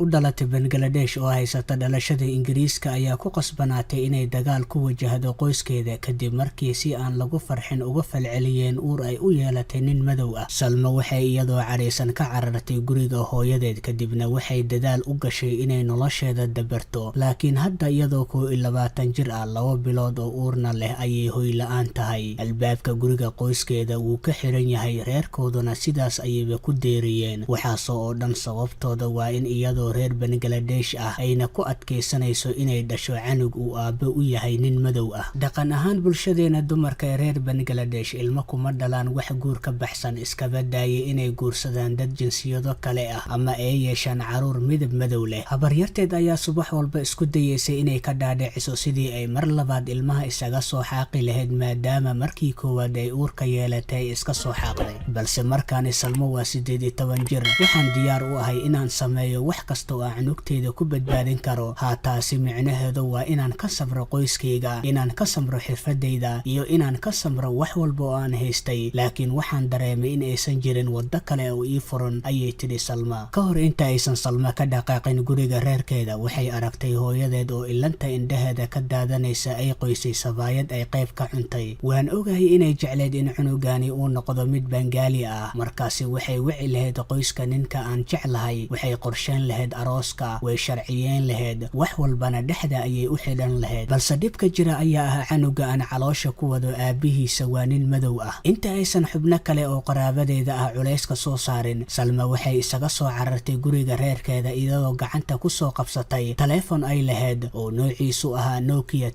U dhalatay Bangaladesh oo haysata dhalashada Ingiriiska ayaa ku qasbanaatay inay dagaal ku wajahdo qoyskeeda kadib markii si aan lagu farxin uga falceliyeen uur ay u yeelatay nin madow ah. Salmo waxay iyadoo cadhaysan ka carartay guriga hooyadeed, kadibna waxay dadaal u gashay inay nolosheeda dabarto, laakiin hadda iyadoo 21 jir ah, 2 bilood oo uurna leh, ayay hoy la-aan tahay. Albaabka guriga qoyskeeda wuu ka xiran yahay, reerkooduna sidaas ayayba ku deeriyeen. Waxaasoo oo dhan sababtooda waa in iyadoo reer Bangaladesh ah ayna ku adkaysanayso inay dhasho canug uu aabbe u yahay nin madow ah. Dhaqan ahaan bulshadeena, dumarka ee reer Bangaladesh ilmo kuma dhalaan wax guur ka baxsan, iskaba daayay inay guursadaan dad jinsiyado kale ah ama ay yeeshaan caruur midab madow leh. Habaryarteed ayaa subax walba isku dayeysay inay ka dhaadhiciso sidii ay mar labaad ilmaha isaga soo xaaqi lahayd, maadaama markii koowaad ay uurka yeelatay ay iska soo xaaqday. Balse markaani Salmo waa 18 jir. "Waxaan diyaar u ahay inaan sameeyo wax kasta oo aan canugteyda ku badbaadin karo. Haa, taasi micnaheedu waa inaan ka samro qoyskayga, inaan ka samro xirfadayda iyo inaan ka samro wax walba oo aan haystay, laakiin waxaan dareemay in aysan jirin waddo kale oo ii furan," ayay tidhi Salma. Ka hor inta aysan Salma ka dhaqaaqin guriga reerkeeda, waxay aragtay hooyadeed oo ilanta indhaheeda ka daadanaysa ay qoysay sabaayad ay qayb ka cuntay. "Waan ogahay inay jecleed in cunugani uu noqdo mid Bangaali ah. Markaasi waxay wici lahayd qoyska ninka aan jeclahay, waxay qorsheyn lahayd arooska, way sharciyeyn lahayd, wax walbana dhexda ayay u xidhan lahayd. Balse dhibka jira ayaa ah canuga aan caloosha ku wado aabbihiisa waa nin madow ah." Inta aysan xubno kale oo qaraabadeeda ah culayska soo saarin, Salma waxay isaga soo carartay guriga reerkeeda, iyadoo gacanta ku soo qabsatay taleefon ay lahayd oo noociisu ahaa Nokia.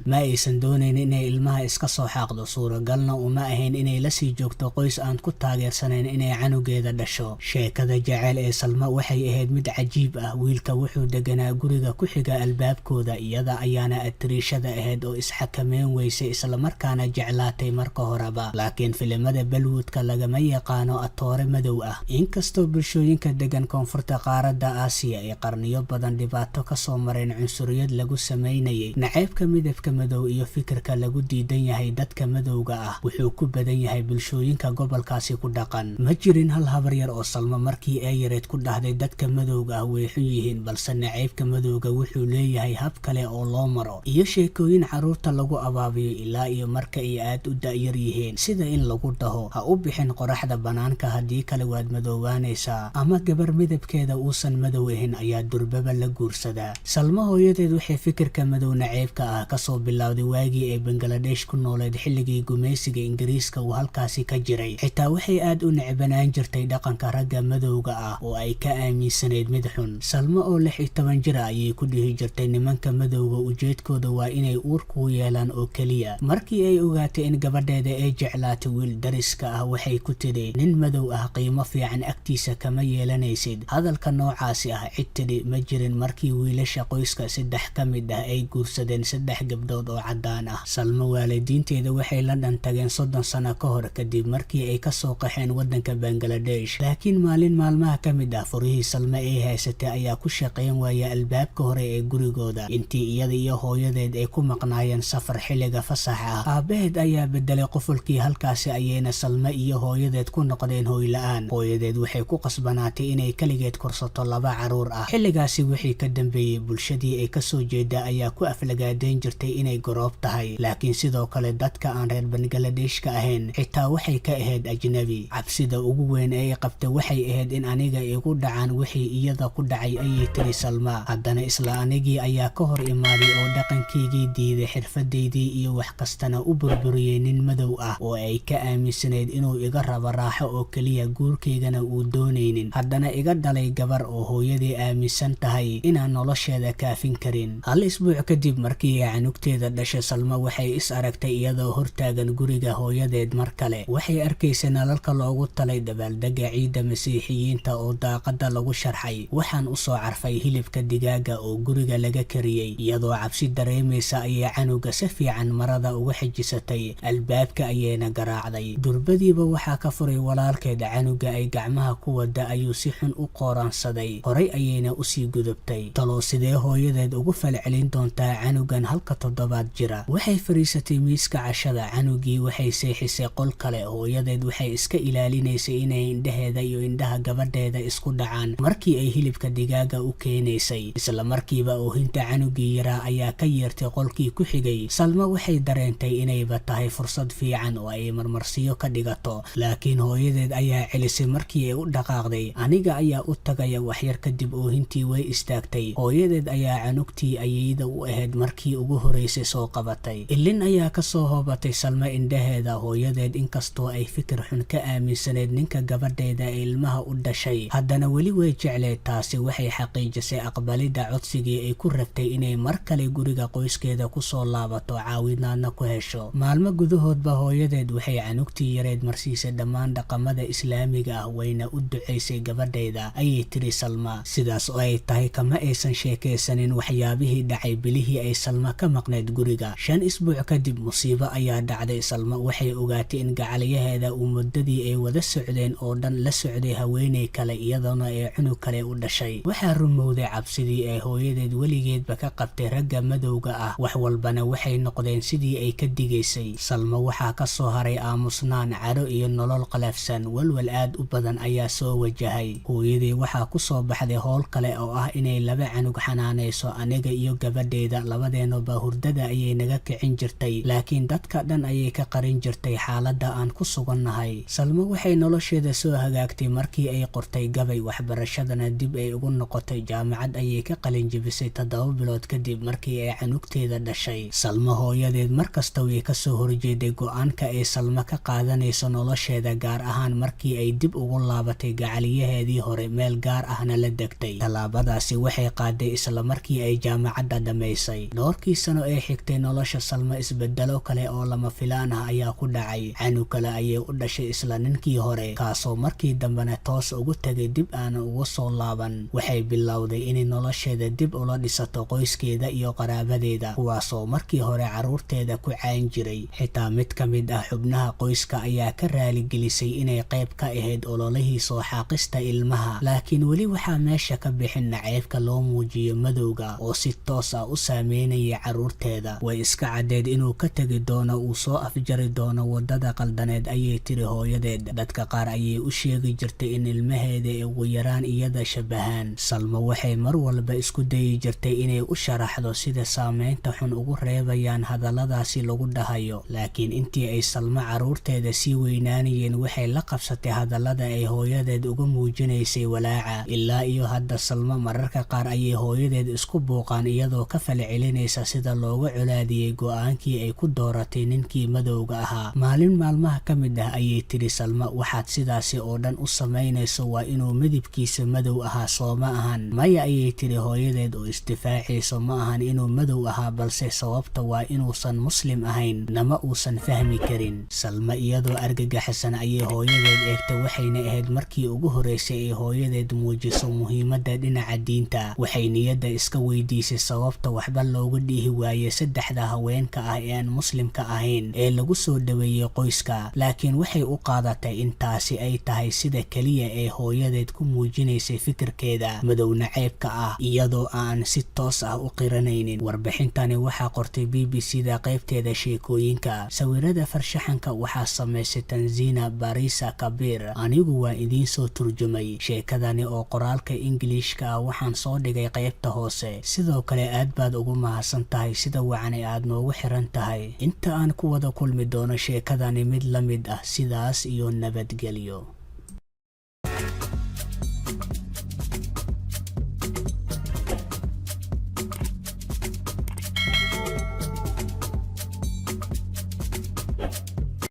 Ma aysan doonayn inay ilmaha iska soo xaaqdo, suuragalna uma ahayn inay lasii joogto qoys aan ku taageersanayn inay canugeeda dhasho. Sheekada jaceyl ee Salma waxay ahayd mid cajiib ah. Wiilka wuxuu deganaa guriga ku xiga albaabkooda. Iyada ayaana atiriishada ahayd oo isxakameyn weysay, islamarkaana jeclaatay marka horeba. Laakiin filimada Bollywoodka lagama yaqaano atoore madow ah. Inkastoo bulshooyinka degan koonfurta qaaradda Aasiya ay qarniyo badan dhibaato kasoo mareen cunsuriyad lagu sameynayay, naceybka midabka madow iyo fikirka lagu diidan yahay dadka madowga ah wuxuu ku badan yahay bulshooyinka gobolkaasi ku dhaqan. Ma jirin hal habar yar oo Salmo markii ay yareed ku dhahday dadka madowga ah way xun yihiin, balse naceybka madowga wuxuu leeyahay hab kale oo loo maro iyo sheekooyin carruurta lagu abaabiyo ilaa iyo marka ay aad u da'yar yihiin, sida in lagu dhaho: "Ha u bixin qoraxda banaanka, haddii kale waad madoobaanaysaa," ama gabar midabkeeda uusan madow ahin ayaa durbaba la guursadaa. Salmo hooyadeed waxay fikirka madow naceybka ah kasoo bilowday waagii ay Bangaladesh ku nooleed, xilligii gumaysiga Ingiriiska uu halkaasi ka jiray. Xitaa waxay aad u necbanaan jirtay dhaqanka ragga madowga ah oo ay ka aaminsanayd mid xun. Salmo oo 16 jira ayay ku dhihi jirtay: "Nimanka madowga ujeedkooda waa inay uur kuu yeelaan oo keliya." Markii ay ogaatay in gabadheeda ay jeclaatay wiil dariska ah, waxay ku tidhi: "Nin madow ah qiimo fiican agtiisa kama yeelanaysid." Hadalka noocaasi ah cid tidhi ma jirin markii wiilasha qoyska saddex ka mid ah ay guursadeen saddex gabdhood oo caddaan ah. Salmo waalidiinteeda waxay London tageen 30 sano ka hor, kadib markii ay kasoo qaxeen waddanka Bangaladesh. Laakiin maalin maalmaha ka mid ah, furihii Salme ay haysatay ayaa ku shaqayn waaya albaabka hore ee gurigooda intii iyada iyo hooyadeed ay ku maqnaayeen safar xilliga fasaxa ah. Aabaheed ayaa bedelay qufulkii, halkaasi ayayna Salme iyo hooyadeed ku noqdeen hooyla-aan. Hooyadeed waxay ku qasbanaatay inay keligeed korsato laba caruur ah. Xilligaasi wixii ka dambeeyey, bulshadii ay kasoo jeeda ayaa ku aflagaadeyn jirtay inay garoob tahay, laakiin sidoo kale dadka aan reer Bangladeshka ahayn xitaa waxay ka ahayd ajnabi. "Cabsida ugu weyn ee ay qabtay waxay ahayd in aniga igu dhacaan wixii iyada ku dhacay," ayay tiri Salma. "Haddana isla anigii ayaa ka hor imaaday oo dhaqankaygii diiday, xirfadaydii iyo wax kastana u burburiyey nin madow ah oo ay ka aaminsanayd inuu iga rabo raaxo oo keliya, guurkaygana uu doonaynin, haddana iga dhalay gabar oo hooyadii aaminsan tahay inaan nolosheeda kaafin karin." Hal isbuuc kadib markii ay canugteeda dhashay, Salma waxay is aragtay iyadoo hortaagan guriga hooyadeed mar kale. Waxay arkaysay nalalka loogu talay dabaaldega ciidda Masiixiyiinta oo daaqada lagu sharxay. "Waxaan usoo carfay hilibka digaaga oo guriga laga kariyey." Iyadoo cabsi dareemaysa ayay canuga si fiican marada uga xijisatay, albaabka ayayna garaacday. Durbadiiba waxaa ka furay walaalkeed. Canuga ay gacmaha ku wada ayuu si xun u qooraansaday, horay ayayna usii gudubtay. Talow sidee hooyadeed ugu falcelin doontaa canugan halka toddobaad jira? Waxay fadhiisatay miiska cashada. Canugii waxay seexisay qol kale. Hooyadeed waxay iska ilaalinaysay inay indhaheeda iyo indhaha gabadheeda isku dhacaan. Markii Markii ay hilibka digaaga u keenaysay, isla markiiba oohinta canugii yaraa ayaa ka yeertay qolkii ku xigay. Salma waxay dareentay inayba tahay fursad fiican oo ay marmarsiyo ka dhigato, laakiin hooyadeed ayaa celisay markii ay u dhaqaaqday. "Aniga ayaa u tagaya." Waxyar kadib oohintii way istaagtay. Hooyadeed ayaa canugtii ayeyda u ahayd markii ugu horeysay soo qabatay. Ilin ayaa kasoo hoobatay Salma indhaheeda. Hooyadeed, inkastoo ay fikir xun ka aaminsaneyd ninka gabadheeda ee ilmaha u dhashay, haddana weli way jecleed. Taasi waxay xaqiijisay aqbalidda codsigii ay ku rabtay inay mar kale guriga qoyskeeda kusoo laabato, caawinaadna ku hesho. Maalmo gudahoodba hooyadeed waxay canugtii yareed marsiisay dhammaan dhaqamada Islaamiga ah, wayna u ducaysay gabadheeda, ayay tiri Salma. Sidaas oo ay tahay, kama aysan sheekaysanin waxyaabihii dhacay bilihii ay Salma ka maqnayd guriga. 5 isbuuc kadib musiibo ayaa dhacday. Salma waxay ogaatay in gacalyaheeda uu muddadii ay wada socdeen oo dhan la socday haweeney kale, iyadoona ay cunug kale u dhashay. Waxaa rumowday cabsidii ay hooyadeed weligeedba ka qabtay ragga madowga ah. Wax walbana waxay noqdeen sidii ay ka digaysay. Salma waxaa ka soo haray aamusnaan, cadho iyo nolol qalafsan. Walwal aad u badan ayaa soo wajahay. "Hooyadii waxaa ku soo baxday howl kale oo ah inay laba canug xanaanayso, aniga iyo gabadheeda. Labadeennuba hurdada ayay naga kicin jirtay, laakiin dadka dhan ayay ka qarin jirtay xaaladda aan ku sugannahay." Salmo waxay nolosheeda soo hagaagtay markii ay qortay gabay, waxbarashadana dib ay ugu noqotay. Jaamacad ayay ka qalin jebisay 7 bilood kadib markii ay canugteeda dhashay. Salmo hooyadeed markasta way kasoo horjeeday go-aanka ay Salmo ka qaadanayso nolosheeda, gaar ahaan markii ay dib ugu laabatay gacaliyaheedii hore, meel gaar ahna la degtay. Tallaabadaasi waxay qaaday isla markii ay jaamacadda dhammaysay. Dhowrkii sano ee xigtay, nolosha Salmo isbedelo kale oo lama filaan ah ayaa ku dhacay. Canug kale ayay u dhashay isla ninkii hore, kaasoo markii dambena toos ugu tegay, dib aanan uga soo laaban. Waxay bilowday inay nolosheeda dib ula dhisato qoyskeeda iyo qaraabadeeda, kuwaasoo markii hore carruurteeda ku cayn jiray. Xitaa mid ka mid ah xubnaha qoyska ayaa ka raaligelisay inay qayb ka ahayd ololihii soo xaaqista ilmaha. Laakiin weli waxaa meesha ka bixin naceybka loo muujiyo madowga oo si toos ah u saameynayay carruurteeda. "Way iska caddeed inuu ka tegi doono, uu soo afjari doono waddada qaldaneed," ayay tiri hooyadeed. Dadka qaar ayay u sheegi jirtay in ilmaheeda ay ugu yaraan iyada shabahaan. Salmo waxay mar walba isku dayi jirtay inay u sharaxdo sida saameynta xun ugu reebayaan hadalladaasi lagu dhahayo. Laakiin intii ay Salmo carruurteeda sii weynaanayeen, waxay la qabsatay hadallada ay hooyadeed uga muujinaysay walaaca. Ilaa iyo hadda, Salmo mararka qaar ayay hooyadeed isku buuqaan, iyadoo ka falcelinaysa sida looga colaadiyey go-aankii ay ku dooratay ninkii madowga ahaa. "Maalin maalmaha ka mid ah," ayay tiri Salma, "waxaad sidaasi oo dhan u samaynayso waa inuu midabkiisa madow ahaa, sooma ahan?" "Maya," ayay tiri hooyadeed oo isdifaacayso, "ma ahan inuu madow ahaa, balse sababta waa inuusan Muslim ahayn, nama uusan fahmi karin." Salma iyadoo argagaxsan ayay hooyadeed eegtay. Waxayna ahayd markii ugu horeysay ay hooyadeed muujiso muhiimadda dhinaca diinta. Waxay niyadda iska weydiisay sababta waxba looga dhihi waayey saddexda haweenka ah ee aan Muslimka ahayn ee lagu soo dhaweeyey qoyska. Laakiin waxay u qaadatay in taasi ay tahay sida keliya ee hooyadeed ku muujinaysay fikirkeeda madow naceybka ah, iyadoo aan si toos ah u qiranaynin. Warbixintani waxaa qortay BBC da qaybteeda sheekooyinka. Sawirada farshaxanka waxaa samaysay Tanzina Barisa Kabir. Anigu waa idiin soo turjumay. Sheekadani oo qoraalka Ingiliishka ah waxaan soo dhigay qaybta hoose. Sidoo kale, aad baad ugu mahadsan tahay sida wacan ee aad noogu xiran tahay. Inta aan ku wada kulmi doono sheekadani mid la mid ah, sidaas iyo nabadgelyo.